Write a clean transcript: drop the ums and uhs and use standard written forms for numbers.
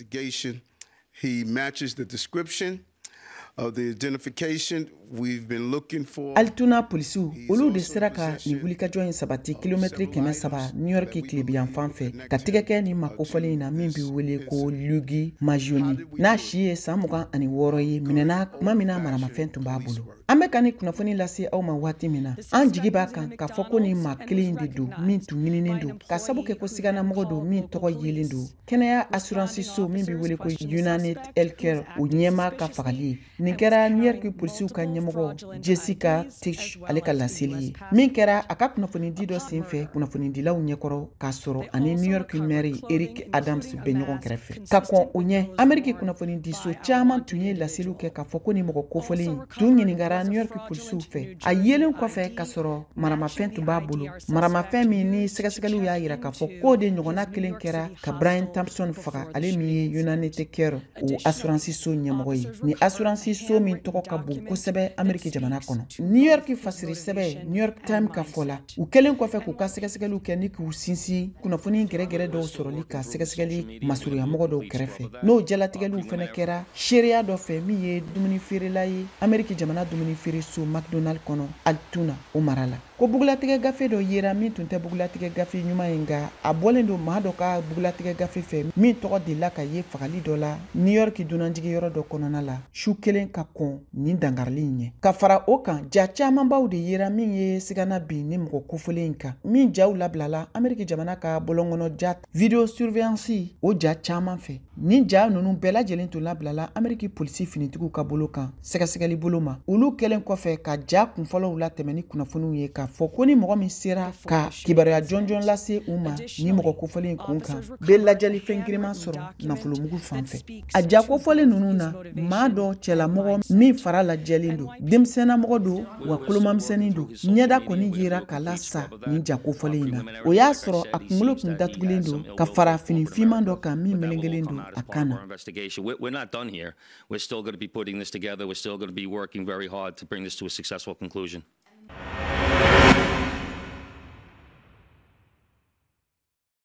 Investigation. He matches the description of the identification we've been looking for. Altoona polisiw, olu de sera ka nin wulikajɔ in sabati kilomɛtiri 300 New York tilebiyan fan fɛ, ka tigɛ kɛ nin ma kofɔlen in na min bɛ wele ko Luigi Mangione, n'a si ye san 26 ye, minɛna tuma min na maramafɛn tun b'a bolo. An bɛ ka ni kunnafoni lase aw ma waati min na, an jigi b'a kan k'a fɔ ko nin maa kelen in de don min tun ɲininen don, ka sabu kɛ ko siganamɔgɔ don min tɔgɔ yelen don kɛnɛya assurance so min bɛ wele ko United Healthcare, o ɲɛmaa ka fagali ye. Nin kɛra New York polisiw ka ɲɛmɔgɔ Jessica Tisch ale ka laseli ye min kɛra a ka kunnafonidi dɔ senfɛ kunnafonidilaw ɲɛkɔrɔ, k'a sɔrɔ ani New York maire Eric Adams bɛ ɲɔgɔn kɛrɛfɛ. Ka kɔn o ɲɛ, Ameriki kunnafonidiso caman tun ye laseliw kɛ k'a fɔ ko ni mɔgɔ kofɔlen in tun ɲininkara New York polisiw fɛ a yelen kɔfɛ, k'a sɔrɔ maramafɛn tun b'a bolo, maramafɛn min ni sɛgɛsɛgɛliw y'a yira k'a fɔ k'o de ɲɔgɔnna kelen kɛra ka Brian Thompson faga, ale min ye United Care o assurance so ɲɛmɔgɔ ye, ni assurance so min tɔgɔ ka bon kosɛbɛ Ameriki jamana kɔnɔ. New York fasiri sɛbɛ New York Times ka fɔ la, u kɛlen kɔfɛ k'u ka sɛgɛsɛgɛliw kɛ ni k'u sinsin kunnafoni gɛrɛgɛrɛ dɔw sɔrɔli ka sɛgɛsɛgɛli masurunyamɔgɔ dɔw kɛrɛfɛ, n'o jalatigɛliw fɛnɛ kɛra seereya dɔ fɛ min ye dumuni feerela ye Ameriki jamana dumuni feere so McDonald kɔnɔ Altoona, o mara la, ko bugulatigɛ gafe dɔ yera min tun tɛ bugulatigɛ gafe ɲuman ye, nka a bɔlen don maa dɔ ka bugulatigɛ gafe fɛ min tɔgɔ delila ka ye fagali dɔ la New York dunanjigiyɔrɔ dɔ kɔnɔna la su kelen ka kɔn nin dankarili in ɲɛ. Ka fara o kan, ja camanbaw de yera min ye sigana bin ni mɔgɔ kofɔlen in kan, min jaw labilala Ameriki jamana ka bɔlɔnkɔnɔ ja vidéo surveillance o ja caman fɛ. Nin ja ninnu bɛɛ lajɛlen tun labilala Ameriki polisi finitigiw ka bolo kan sɛgɛsɛgɛli bolo ma, olu kɛlen kɔfɛ ka ja kunfɔlɔw latɛmɛ ni kunnafoniw ye k'a fɔ ko ni mɔgɔ min sera ka kibaruya jɔnjɔn lase u ma ni mɔgɔ kofɔlen in kun kan, bɛ lajɛli fɛn giriman sɔrɔ nafolomugu fan fɛ. A ja kofɔlen ninnu na, maa dɔ cɛlamɔgɔ min fara lajɛlen don, denmisɛnnamɔgɔ don wa kolomamisɛnnin don, ɲɛda kɔni yera ka lasa nin ja kofɔlen in na. O y'a sɔrɔ a kunkolo tun datugulen don ka fara fini finman dɔ kan min melekelen don a kan na. Investigation. We're not done here. We're still going to be putting this together. We're still going to be working very hard to bring this to a successful conclusion.